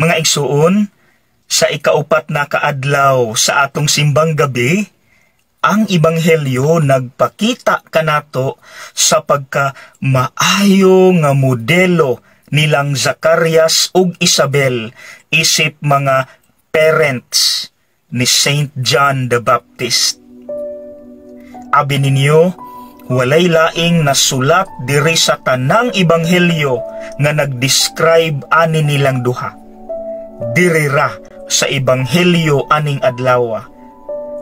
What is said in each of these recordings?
Mga igsuon, sa ikaupat na kaadlaw sa atong simbang gabi, ang Ebanghelyo nagpakita kanato sa pagka maayo nga modelo nilang Zacarias ug Isabel isip mga parents ni Saint John the Baptist. Abi ninyo, walay laing nasulat diri sa tanang Ebanghelyo nga nag-describe ani nilang duha. Diri ra sa Ebanghelyo aning adlaw.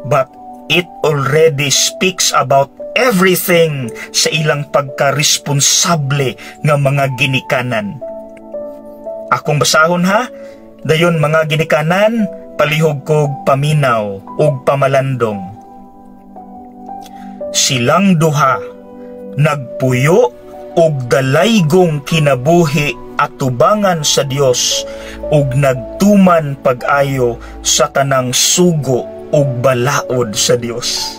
But it already speaks about everything sa ilang pagka-responsable nga mga ginikanan. Akong basahon ha, dayon mga ginikanan, palihog kog paminaw ug pamalandong. Silang duha nagpuyo og dalaygong kinabuhi atubangan sa Dios ug nagtuman pag-ayo sa tanang sugo ug balaod sa Dios.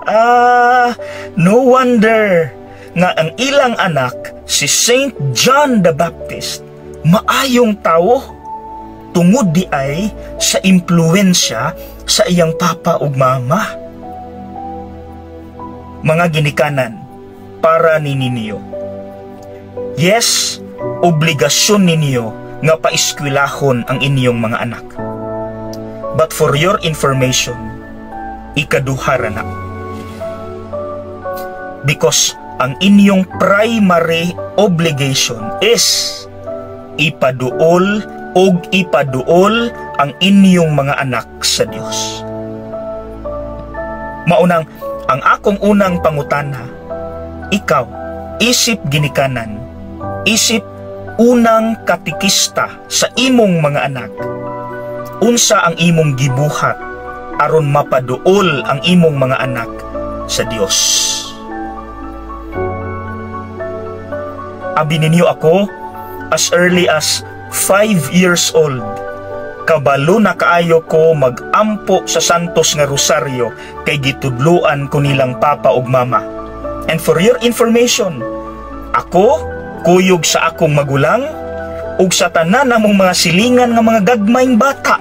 Ah, no wonder nga ang ilang anak si Saint John the Baptist maayong tawo tungod di ay sa impluwensya sa iyang papa ug mama. Mga ginikanan, para ni ninyo. Yes, obligasyon ninyo nga paeskwelahon ang inyong mga anak. But for your information, ikaduha ra na. Because ang inyong primary obligation is ipaduol og ipaduol ang inyong mga anak sa Dios. Maunang ang akong unang pangutana, ikaw, isip ginikanan, isip unang katikista sa imong mga anak, unsa ang imong gibuhat aron mapaduol ang imong mga anak sa Dios? Abi ninyo ako, as early as 5 years old, kabalo na kaayo ko magampo sa Santos nga Rosario kay gitudluan ko nilang papa ug mama. And for your information, ako kuyog sa akong magulang ug sa tanan namong mga silingan nga mga gagmayng bata.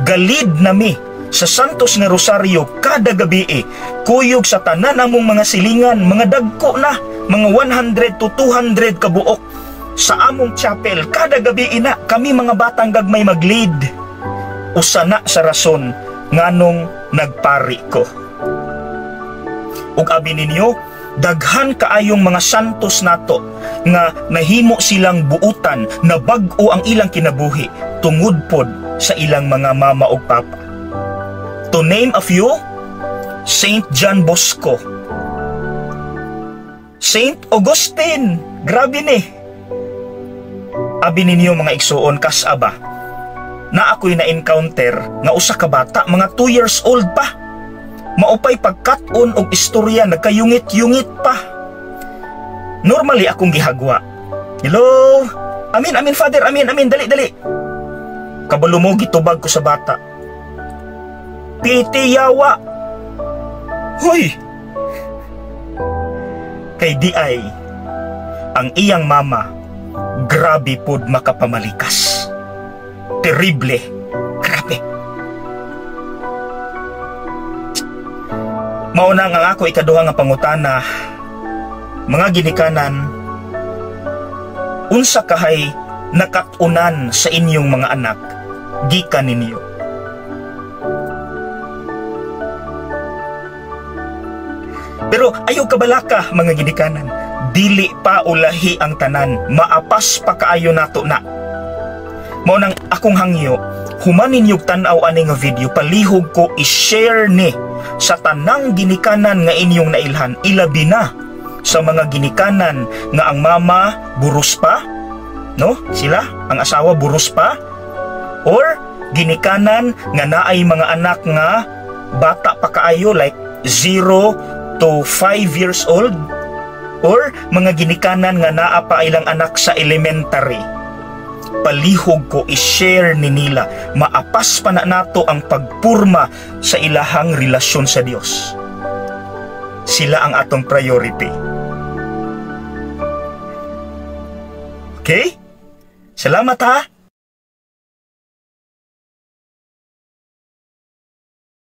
Galid nami sa Santos nga Rosario kada gabi, kuyog sa tanan namong mga silingan, mga dagko na, mga 100 to 200 kabuok sa among chapel kada gabi ina kami mga batang gagmay mag-lead. Usa na sa rason nganong nagpari ko. Ug abi ninyo, daghan kaayong mga santos nato nga nahimo silang buutan na bag-o ang ilang kinabuhi tungod pod sa ilang mga mama ug papa. To name a few, Saint John Bosco, Saint Augustine, grabe ni. Abi ninyo mga igsuon, kasaba na ako'y na-encounter nga usa ka bata, mga 2 years old pa. Maupay pagkat-on og istorya, nagkayungit-yungit pa. Normally akong gihagwa. Hello? Amin, amin, Father, amin, amin, dali, dali. Kabalo mo, gitubag ko sa bata. Piti yawa. Hoy! Kay di ay, ang iyang mama, grabe pod makapamalikas. Terrible. Grabe. Mauna nga ako ikaduha nga pangutana, mga ginikanan, unsa kahay nakatunan sa inyong mga anak gikan ninyo? Pero ayaw kabalaka mga ginikanan, dili pa ulahi ang tanan, maapas pa kaayo nato na. Mao nang akong hangyo, human ninyog tan-aw ani nga video, palihog ko i-share ni sa tanang ginikanan nga inyong nailhan, ilabi na sa mga ginikanan nga ang mama buros pa, no? Sila, ang asawa buros pa, or ginikanan nga naay mga anak nga bata pa kaayo, like 0 to 5 years old, or mga ginikanan nga naa pa ilang anak sa elementary. Palihog ko i-share ni nila, maapas pa na nato ang pagpurma sa ilahang relasyon sa Dios. Sila ang atong priority. Okay? Salamat ha!